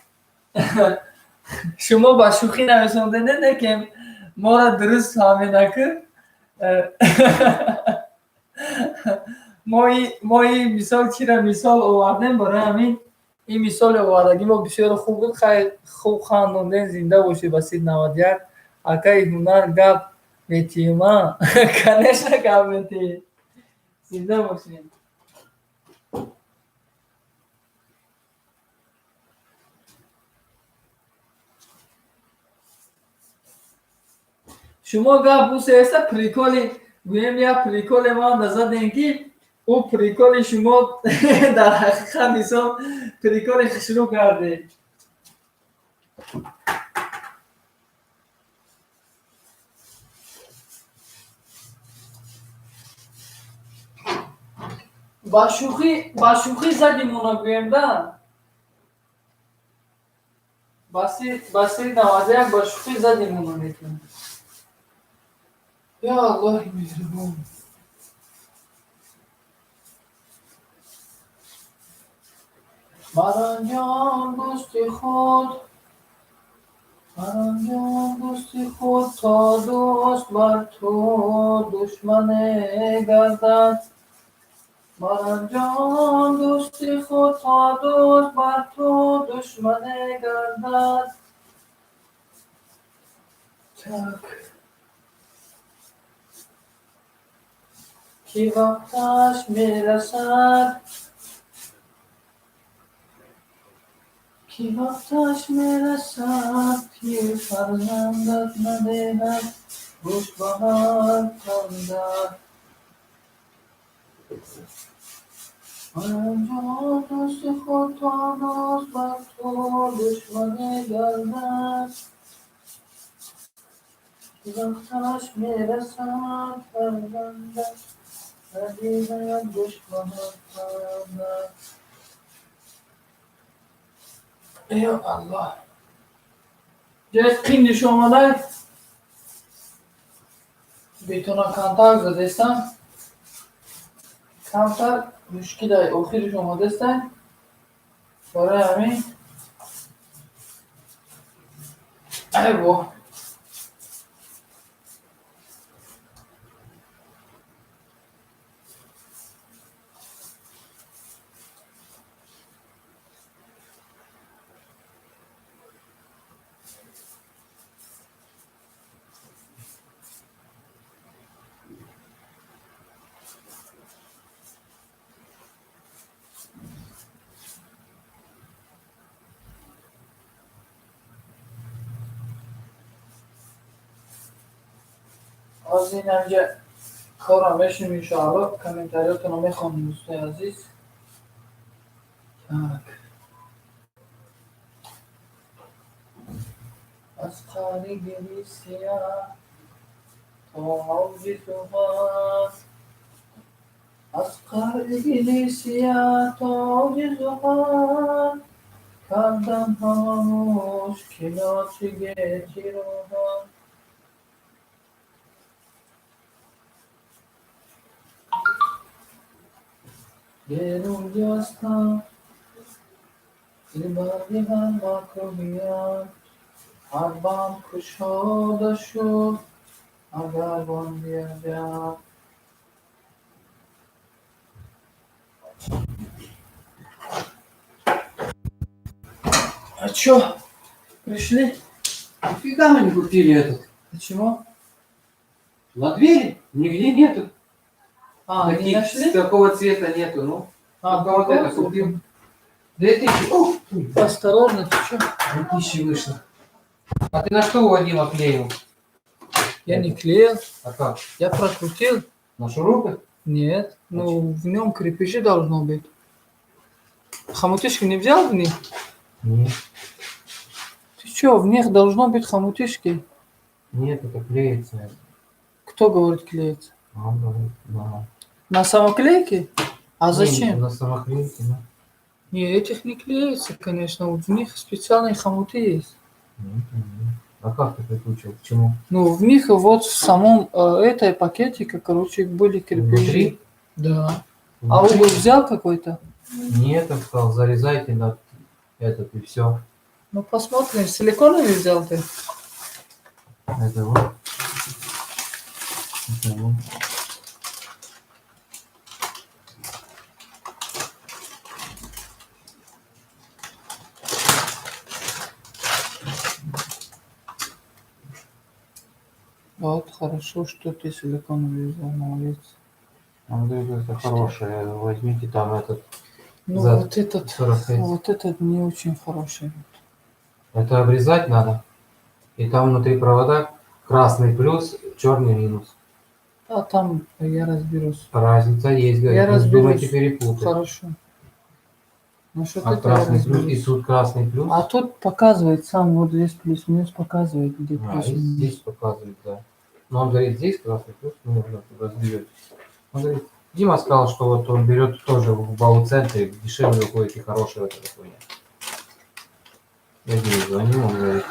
шумо ба шӯхӣ нависондед, не, моро дуруст фаҳмедаку. Мо ин мисол чиро мисол овардем, барои ҳамин ин мисоли овардагӣ мо бисёр хуб буд. Хайр, хуб хандондем. Зинда бошӣ, Басир 91. Акаи Ҳунар, гап метиҳима? Конечно, гап метиҳӣ. Зинда бошед. Шумо гап бусеста, приколи гӯем, як приколе ман задем, ки ӯ приколи шумо дар ҳақиқат мисол приколи хушрӯ кардед. Ба шӯхӣ задим оно, гӯем да, Басири 91, ба шӯхӣ задим оно метавон. Ё Аллоҳи меҳрубон! Маранҷон дӯсти худ, маранҷон дӯсти худ, то дӯст бар ту душмане гардад. Маранҷон дӯсти худ, то дӯст бар ту душмане гардад. Так. Ки вақташ мерасад, ки вақташ мерасад, ки фарзандат надиҳад гӯш ба ҳар панда. Маранҷон дӯсти худ, то дӯст бар ту душмане гардад. Ки вақташ мерасад, фарзандат надиҳад гӯш ба ҳар панда. Ё Аллоҳ! Ҷои қиндиш омадай, бетона контакт задестам, камтар мушкилай, охириш омадестай, барои ҳамин ай во. Ҳозир инамҷа корам мешинем, иншоалло, комментариётонро мехонем, дӯстои азиз. Так. Аз қаъри гили сиёҳ то авҷи зуҳал, аз қаъри гили сиёҳ то авҷи зуҳал, кардам ҳама мушкилоти гетиро ҳал. Берунҷастам, дилбарди ман макрӯҳиям, ҳар банд кушода шуд, агар банд биёяд. А чё, пришли? Нифига мы не купили этот. Почему? На двери нигде нету. А, не Таких, нашли? такого цвета нету, ну. А, Только вот это какого купил. 2000. Ух, ты, Осторожно, ты чё? 2000 вышло. А ты на что у Вадима клеил? Я не клеил, А как? я прокрутил. На шурупы? Нет, ну в нем крепежи должно быть. Хомутишки не взял в них? Нет. Ты чё, в них должно быть хомутишки? Нет, это клеится. Кто говорит клеится? А он говорит, да. На самоклейке? А Не, зачем? На самоклейке, да. Не, этих не клеится, конечно. Вот в них специальные хомуты есть. Нет, нет. А как ты прикручивал? К чему? Ну, в них вот в самом этой пакетике, короче, были крепежи. Внутри? Да. А угол взял какой-то? Нет, он сказал, зарезайте на этот и все. Ну, посмотрим. Силиконовый взял ты? Это вот. Это вот. Вот, хорошо, что ты силиконовый взял, молодец. Он говорит, это хорошее, возьмите там этот Ну, за вот этот, 45. вот этот не очень хороший. Это обрезать надо. И там внутри провода красный плюс, черный минус. А там я разберусь. Разница есть, говорит, Я не вздумайте разберусь. перепутать. Хорошо. Насчет А этого я красный плюс, и разберусь. тут красный плюс. А тут показывает сам, вот здесь плюс-минус показывает, где А, и плюс-минус. здесь показывает, да. Но он говорит, здесь красный плюс, ну, разберетесь. Он говорит, Дима сказал, что вот он берет тоже в Бау-центре, дешевле уходит и хорошая вот эта хуйня. Я Диме звонил, он говорит.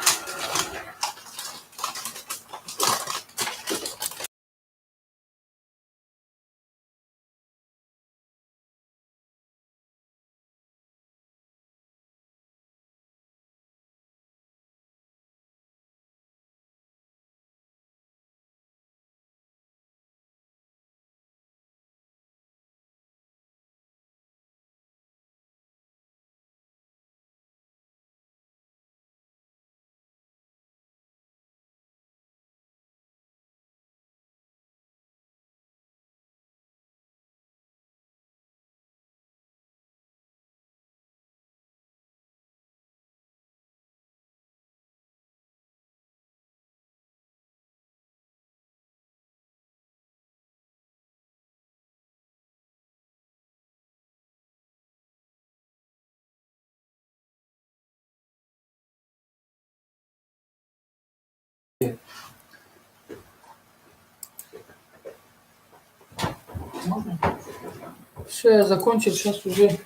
Можно? Все, я закончил, сейчас уже